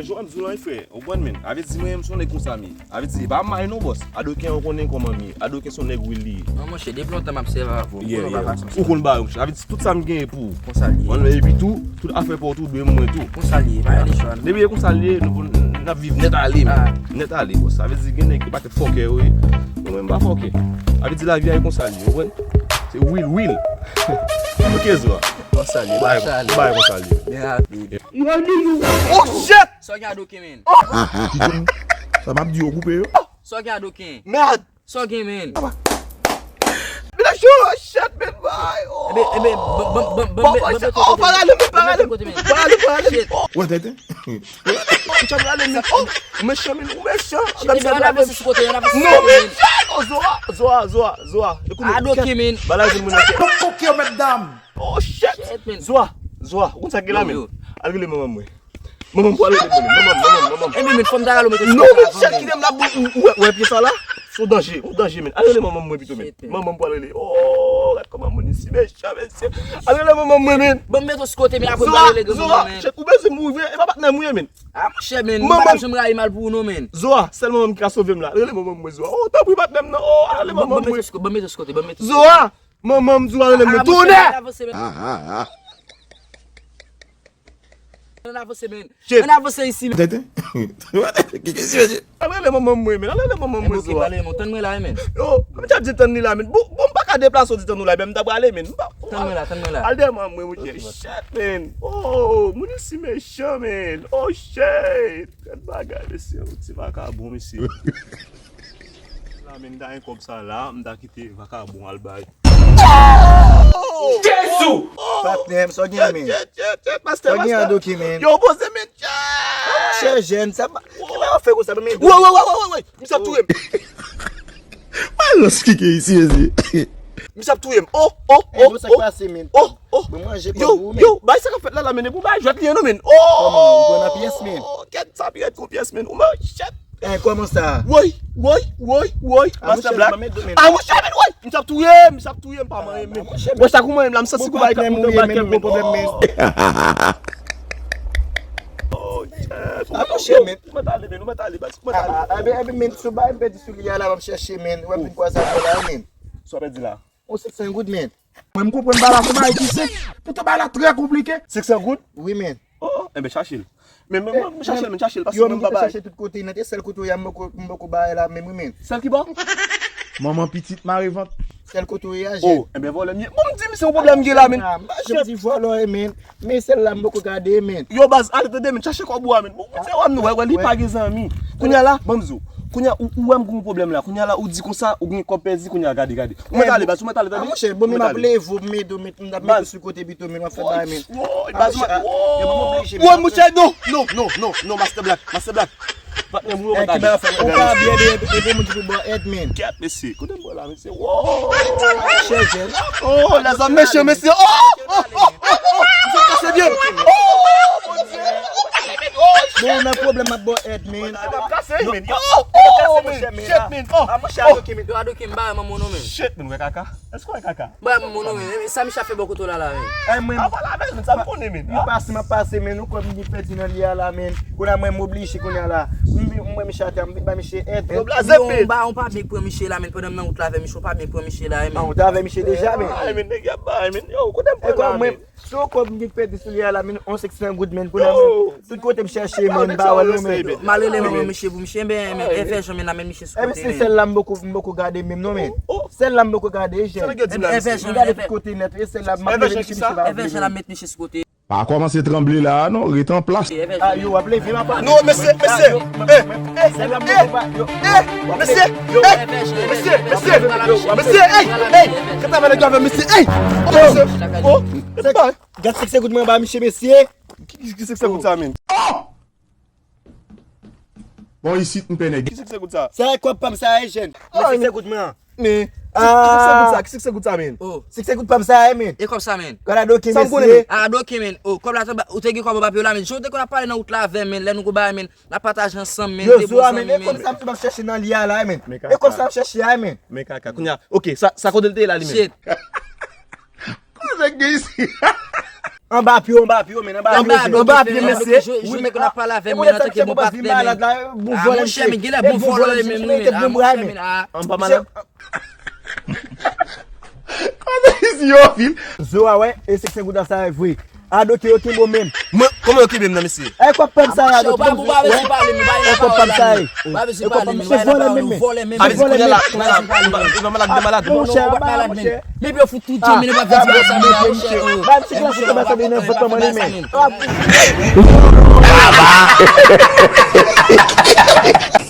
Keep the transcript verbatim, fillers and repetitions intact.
Jan m di w lan wi frè, ou konprann men. Avè di mwen menm se yon nèg konsa m ye. Avè di e pa mal non bòs. Adoken ou konnen kòman m ye. Adoken se yon nèg real li ye. Non monchè, depi lontan m ap sèvi avè w. Yeah, yeah. Ou konn bagay monchè. Avè di tout sa m genyen pou ou. Konsa l ye. Epi tou, tout afè pa w tou dwe mwen tou. Konsa l ye, pa gen lechwa non. Depi e konsa l ye, n ap viv nèt ale men. Nèt ale bòs. Avè di gen nèg ki pa tèt fòkè yo ye. Mwen menm m pa fòkè. Avè di lavi a e konsa l ye, ou konprann? Se real, real. Ok Zo a. Konsa l ye. Bagay konsa l ye. Byen rapid. Oh shit! Sa w gen Adoken men? Sa m ap di yo koupe yo. Sa w gen Adoken? Mèd! Sa w gen men? Mèd cho, shit men bay. Ebe, ebe, ban m mete w kote men. Ban m mete w kote men. Shit. Ou tèt. Ou tèt ale men. Oh, ou mechan men, ou mechan. Shit, ebe, ann avanse sou kote, ann avanse sou kote men. Non men shit. Oh Zo a, Zo a, Zo a, Zo a. Adoken men. Bagay vin moun nan tèt. Koke yo mèt dam. Oh shit. Zo a, Zo a, ou konn sa k gen la men? Al rele manman mwen. Manman m pral rele mwen. Manman m, manman m, manman m. Enben men, fò m ta rale w mete sou kòt la avan men. Kite m la, ou wè pye sa la? Se yon danje, yon danje men. Al rele manman m mwen pito men. Manman m pral rele. Oh, gad kòman moun isi mechan mesye. Al rele manman m mwen men. Ban m mete w sou kote men apre m pral rele granmanman men. Ou bezwen m wi vre, e pa patnè m ou ye men. A monchè men, m pa t ap janm rayi mal pou ou non men. Zo a, sèl manman m ki ka sove m la. Rele manman m mwen Zo a. Oh, tanpri patnè m nan. Oh, al rele manman m mwen. Ban m mete w sou kote, ban m mete w sou kote. Zo a! Manman m di w al rele m non. Tonnè! Ann avanse men. Ann avanse isi men. Tete. Kiki si mesye. Al rele manman m mwen men. Al rele manman m mwen Zo a. Tann mwen la men. Yo, kòm m t ap di tann li la men. Bon, bon, m pa ka deplase w di tann ou la, men m ta prale men. Tann mwen la, tann mwen la. Al dèyè manman m mwen monchè. Shit men. Oh, moun isi mechan men. Oh shit. Gad bagay mesye, yon ti vakabon mesye. La men, m ta gen kòb sa la, m ta kite vakabon al bay. Jezi! Patnè m, sa w gen men? Sa w gen Adoken men? Yo poze men, tchè! Monchè jèn, sa pa, ki bagay w ap fè konsa, ban m ede w. Woy, woy, woy, woy, woy, misye ap touye m. Mwen lòs kike isi, Jezi. Misye ap touye m. Oh, oh, oh, oh. Sa k pase men? Oh, oh. Mwen manje kòb ou men. Yo, yo, bay sa k ap fèt la la men, e pou bay jwèt li ye non men. Oh! Kòman, ou pran nan pyès men? Kèt sa pyès gon pyès men. Ou men, shit. Eh, kòman sa? Woy, woy, woy, woy, Master Black. A monchè men, woy, misye ap touye m, misye ap touye m, pa manyen men. Wè sa kouman m la, m santi kou bay kap monte anba kè m men. A monchè men. Ou mèt ale men, ou mèt ale baz, ou mèt ale. Ebe, ebe men, sou bay m pèdi sou li a la, m ap chèche men, wè m vin kwaze avè w la men. Sa w pèdi la? On senk san goud men. Mwen m konprann bagay la kòm Ayiti senk. Poutan bagay la trè konplike. Senk san goud? Wi men. Oh, oh, enben chache l. Men, men, men chache l, men chache l, paske mwen m pa bay. Yo, m chache tout kote nèt, e sèl kote w ye a m poko, m poko bay la menm wi men. Sèl ki bò? Manman pitit mare vant. Sèl kote w ye a jèn. Oh, enben vòlè m ye. Bon, m di misye yon pwoblèm m gen la men. M pa janm di vòlè w ye men. Men sèl la m poko gade men. Yo baz, ale tande men, chache kòb ou a men. Bon, kote w a m nou wè, wè li pa gen zanmi. Kounye a la, ban m di w. Kounye a ou, ou wè m gen yon pwoblèm la. Kounye a la ou di konsa, ou gen kòb pèdi, kounye a gade, gade. Ou mèt ale baz, ou mèt ale tande. A monchè, bon men m ap leve w, m ede w, m ap mete w sou kote pito men, m ap fè bagay men. Woy, baz, woy, monchè, non, non, non, non, non, Master Black, Master Black. Patnè m ou yo mèt ale. Ou ka byen ede, ede moun ki pou ba w èd men. Kèt mesye, kote m pran la men. Chè jèn. Oh, lèzòm mechan mesye. Oh, oh, oh, oh, oh. Misye kase byen. Oh, Bondye. Bon, nan pwoblèm m ap ba w èd men. Kase men. Oh, oh, men. Shit men. Oh. A monchè Adoken men. Yo Adoken m ba manman w non men. Shit men, wè kaka. Èske w wè kaka? Ba manman w non men. Sa misye ap fè bò kote w la la men. Ay mwen. Apa la men, sa m konnen men. Yo pase m ap pase men, nou kòb m gen pèdi nan li a la men. Kounye a mwen m oblije kounye a la. M, m wè misye atè, m vin ba misye èd. Yo blaze men. Ba yon pa byen k pran misye la men, pandan m nan wout la avè misye, yon pa byen k pran misye la men. An, ou te avè misye deja men. Ay men nèg y ap bay men. Yo, kote m pran la men? Si yon kòb m gen k pèdi sou li a la men, yon senk san goud men, kounye a men, tout kote m chèche men, m pa wè l non men. M al rele manman misye pou misye, enben, enben, Èvè Jan men, n a met misye sou kote men. Enben se sèl la m poko, m poko gade menm non men. Sèl la m poko gade, jèn. Enben Èvè Jan, m gade tout kote nèt, e sèl la m ap leve misye, misye pa vle. Èvè Jan, n ap met misye sou kote. Pa kòmanse tranble la a non, ret anplas. A yo, w ap leve m apa? Non, mesye, mesye. Eh, eh, eh, mesye, eh, mesye, mesye, mesye, ey, ey, kanta mwen nèg yo avè mesye, ey. Oh, mesye. Oh, gad senk san goud mwen ba misye, mesye. Ki, ki, ki senk san goud sa men? Bon, isit m pè nèg. Ki senk san goud sa? Sa e kòb pa m sa e jèn. Men senk san goud mwen an. Men, ki senk san goud sa? Ki senk san goud sa men? Oh. Senk san goud pa m sa e men. E kòb sa men? Gad Adoken mesye. Adoken men. Oh, kòb la te ba, ou te gen kòb anba pye w la men. Jan w te konn ap pale nan wout la avè m men, lè nou go bay men, n ap pataje ansanm men, de bon zanmi men. Yo Zo a men, e kòb sa m ap chèche nan li a la e men. E kòb sa m ap chèche a e men. Men kaka. Kounye a, ok, sa, sa kote l te ye la li menm? Shit. Kote nèg gen isi? Anba pye, anba pye, men anba pye, anba pye, mesye. Wi, men k ap pale avè mwen antanke bon patnè, men. Ah, monchè, men genlè bon vòlò menm, wi, men. Ah, monchè, men, ah. Anba malad. Kote isi yo, vil? Zo a, wè, e se k sen goud sa, e vre. Ado ke yo kenbe w menm. Mwen, kòman yo kenbe m nan, mesye? E, kòb pèp sa, ado, ou pa bezwen pale, men bay la pawòl la, men. Ou pa bezwen pale, men bay la pawòl, ou vòlè menm. Avè di kounye a la, kounye a la, ou pa malad, ou pa malad. Monchè, ou pa malad, menm. Depi yo fout tout jan, men nou pa vin di sa, men, monchè, oh. Bay m ti klas, ou pa sa, men nan vant mwen, men.